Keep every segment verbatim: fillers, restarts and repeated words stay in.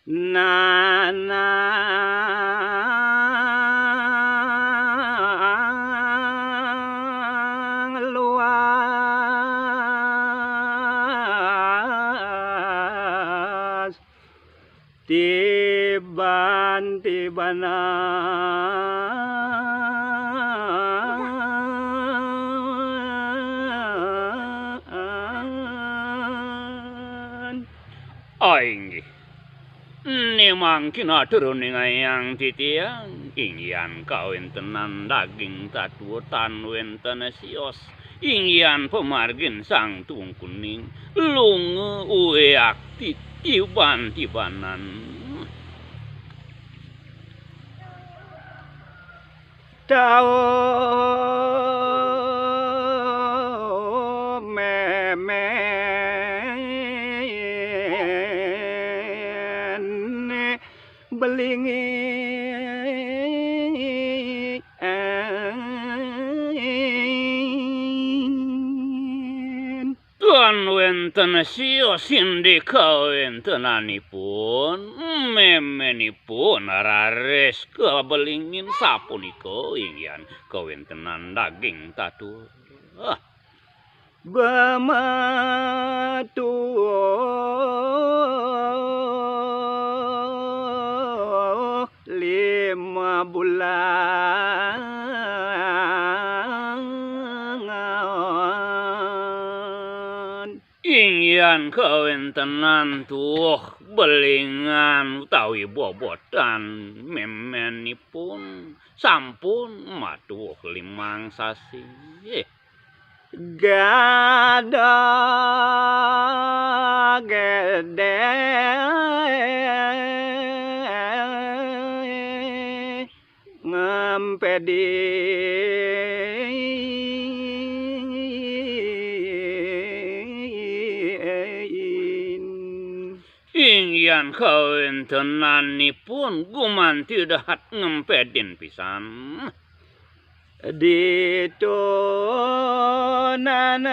Nanang luas tiban-tibanan. Inggih. Né mangkin atur uningayang titiang, inggihan kawéntenan daging tatua tan wénten sios, inggihan pamargin Sang Tuwung Kuning, lunga uéak titiban-tibanan. Tau mémén belingin. Tan wénten sios indik kawéntenanipun, méménipun raris kabelingin sapunika inggihan kawéntenan daging tatua. Ah. Bamatuh lima bulan. Inggihan kawéntenan tuwuh belingan utawi bobotan méménipun sampun matuwuh limang sasi. Gada gedé ngempedin. Inggihan kawéntenanipun gumanti dahat ngempedin pisan. Ditu nanang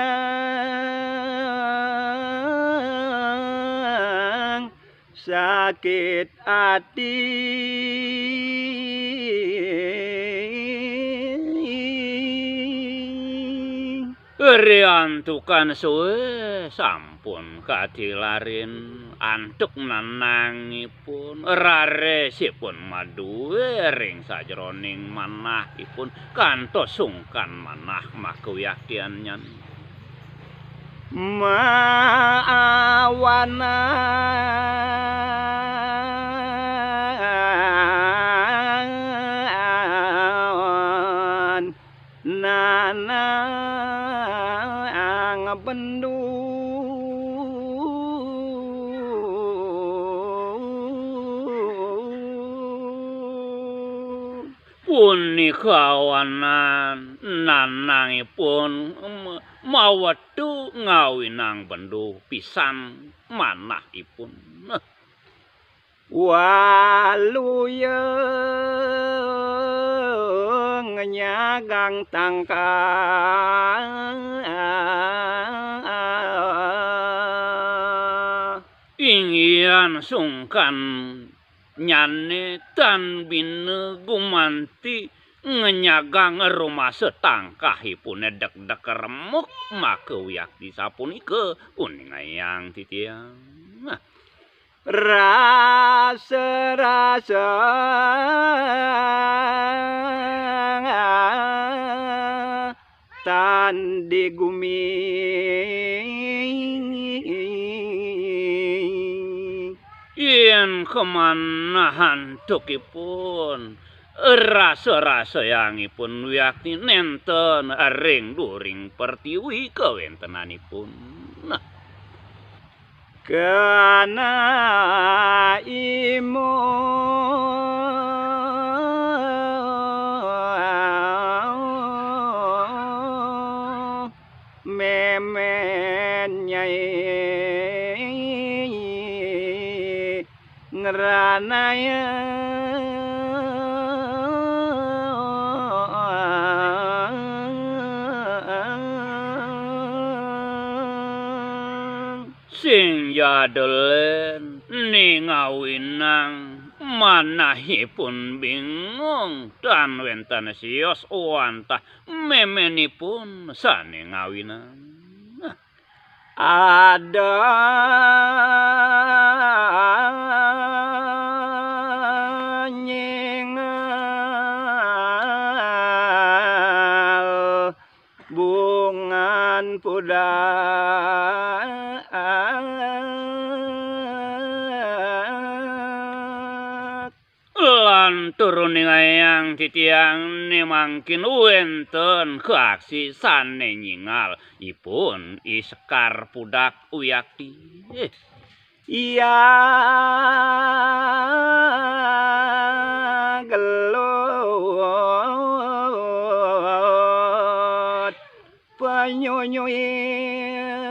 sakit ati. Riantukan sué sampun katilarin antuk nanangipun, rarisipun madué ring sajeroning manahipun kantos sungkan manah makawiaktiannyan. Maawanan nanang bendu. Punika awanan nanangipun ma-, mawetu ngawinang bendu pisan manahipun. Waluya nyagang tangkah. Inggihan sungkan nyané tan bina gumanti ngenyagang rumasa tangkahipuné dekdek remuk maka wiakti sapunika uningayang titiang. Rasa-rasa tan di gumi. Yén kamanah antukipun, rasa-rasayangipun wiakti nénten ring during pertiwi kawéntenanipun. Nah. Kana imu mémén nyai ngranaya. Sing jadelen, né Ngawinang manahipun bingung, tan wénten sios wantah méménipun sané ngawinang. Ada nyingal bungan pudak. Lan turun ningayang titiang né mangkin wénten kaaksi sané nyingal ipun I Sekar Pudak Wiakti. Iya gelut panyunyuin.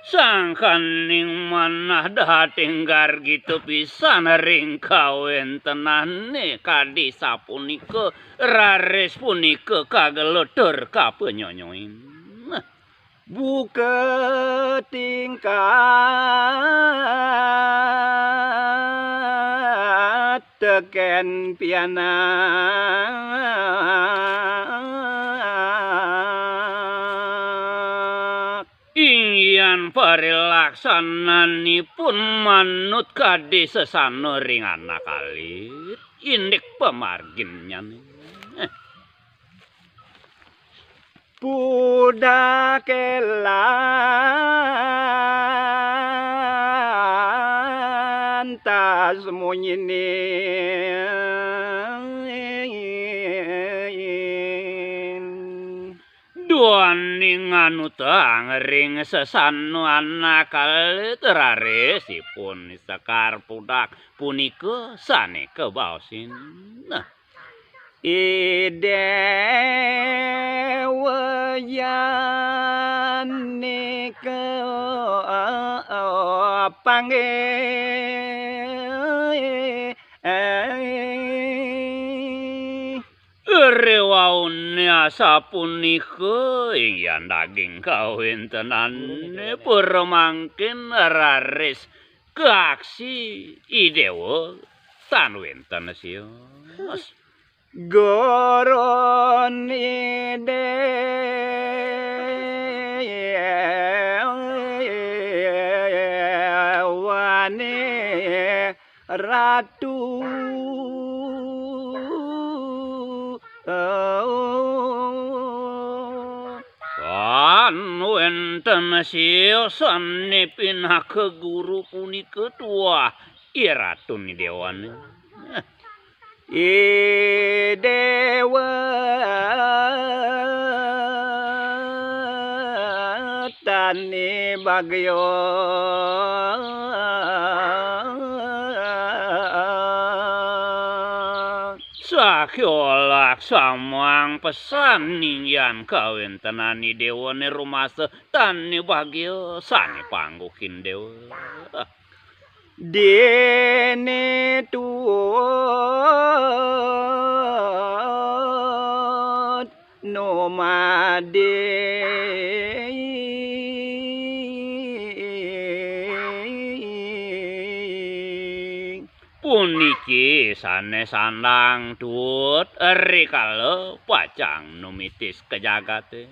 Sangkaning manah dahating gargita pisan ring kawéntenané kadi sapunika, raris punika kagelut tur kapanyunyuin. Buka tingkat tekén pianak. Inggihan parilaksananipun manut kadi sesana ring anak alit, indik pamarginnyané. Pudaké lantas munyinin. Duaning nganutang ring sesana anak alit, raris ipun Sekar Pudak punika sané kabaosin. Nah, I Déwa Janika panggih. Riwauné asapunika, inggihan daging kawéntenané pura mangkin raris kaaksi I Déwa tan wénten sios. Gurun I Déwané Ratu. Tan wénten siosané pinaka guru punika tuah I Ratun I Déwané. I Déwa Tani Bagya. Sakya laksamang pesan inggihan kawéntenan I Déwané rumasa Tani Bagya sané pangguhin Déwa. Déné tuut numadé. Puniki sané sandang tuut rikala pacang numitis ka jagaté.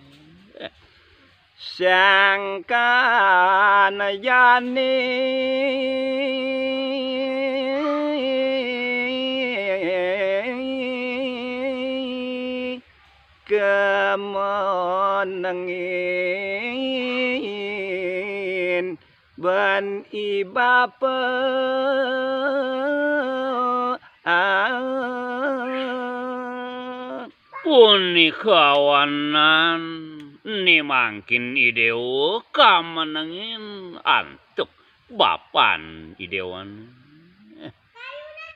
Sangkan jani kamanengin ban i bapa. Punika awanan né mangkin I Déwa kamanengin antuk bapan I Déwané.